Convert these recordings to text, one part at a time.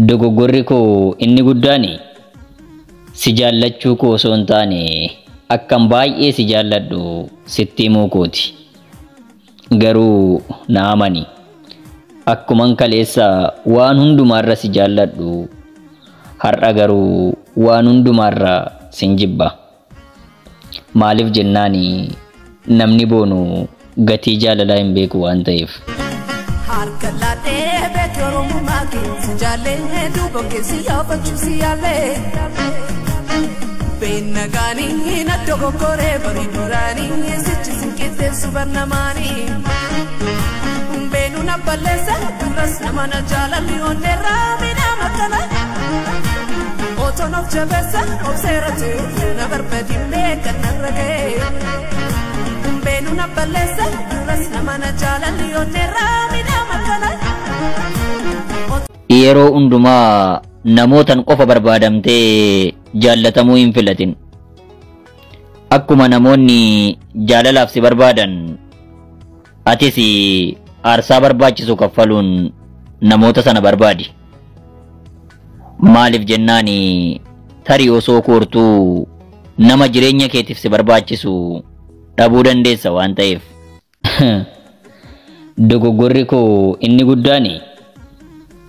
Dogoggorri koo inni guddaan si jaallachuu koo osoo hin taane akkan baay'ee si jaalladhu sitti himuu kooti. Garuu na amani. Akkuman kaleessa waan hundumaarra si jaalladhu har'a garuu waan hundumaarra sin jibba. Maaliif jennaani namni boonu gatii jaalalaa hin beeku waan ta'eef. Harka laatee beekii Oromummaa keessa jaallee duuba keessi yaafachuu si yaalee. Beennagaanii na dogoggoree barii duraanii sichi sin qixxeessu barnamaanii. Beenuu na balleessa duras nama na jaalalli onneerraa miidhama akkana. Otoon of jabeessa of seeratu na barbaadin beekan narra ga'ee. Beenuu na balleessa duras nama na jaalalli onneerraa miidhama akkana. Yeroo hundumaa namootan qofa barbaadamtee jaallatamuu hin filatin. Akkuma namoonni jaalalaaf si barbaadan atis aarsaa barbaachisu kaffaluun namoota sana barbaadi. Maaliif jennaani tarii osoo koortuu nama jireenya keetiif si barbaachisu dhabuu dandeessa waan ta'eef. Dogoggorri koo inni guddaan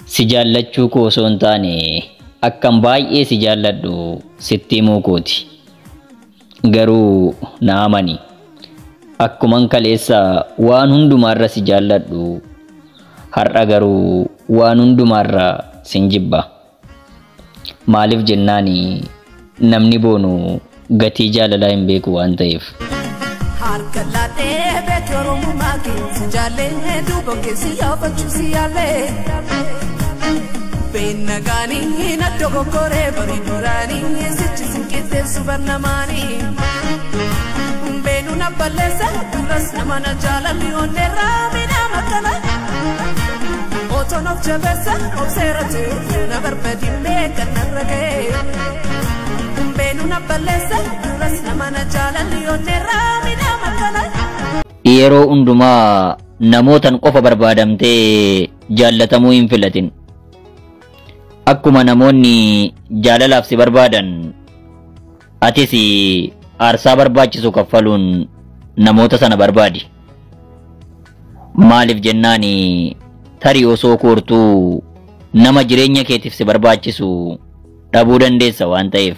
si jaallachuu koo osoo hin taane akkan baay'ee si jaalladhu sitti himuu kooti. Garuu na amani. Akkuman kaleessa waan hundumaarra si jaalladhu har'a garuu waan hundumaarra sin jibba. Maaliif jennaani namni boonu gatii jaalalaa hin beeku waan ta'eef. Harka laatee beekii Oromummaa keessa jaallee duuba keessi yaafachuu si yaalee. Beennagaanii na dogoggoree barii duraanii sichi sin qixxeessu barnamaanii. Beenuu na balleessa duras nama na jaalalli onneerraa miidhama akkana. Otoon of jabeessa of seeratu na barbaadin beekan narra ga'ee. Beenuu na balleessa duras nama na jaalalli onneerraa miidhama akkana. Yeroo hundumaa namootan qofa barbaadamtee jaallatamuu hin filatin. Akkuma namoonni jaalalaaf si barbaadan atis aarsaa barbaachisu kaffaluun namoota sana barbaadi. Maaliif jennaani tarii osoo koortuu nama jireenya keetiif si barbaachisu dhabuu dandeessa waan ta'eef.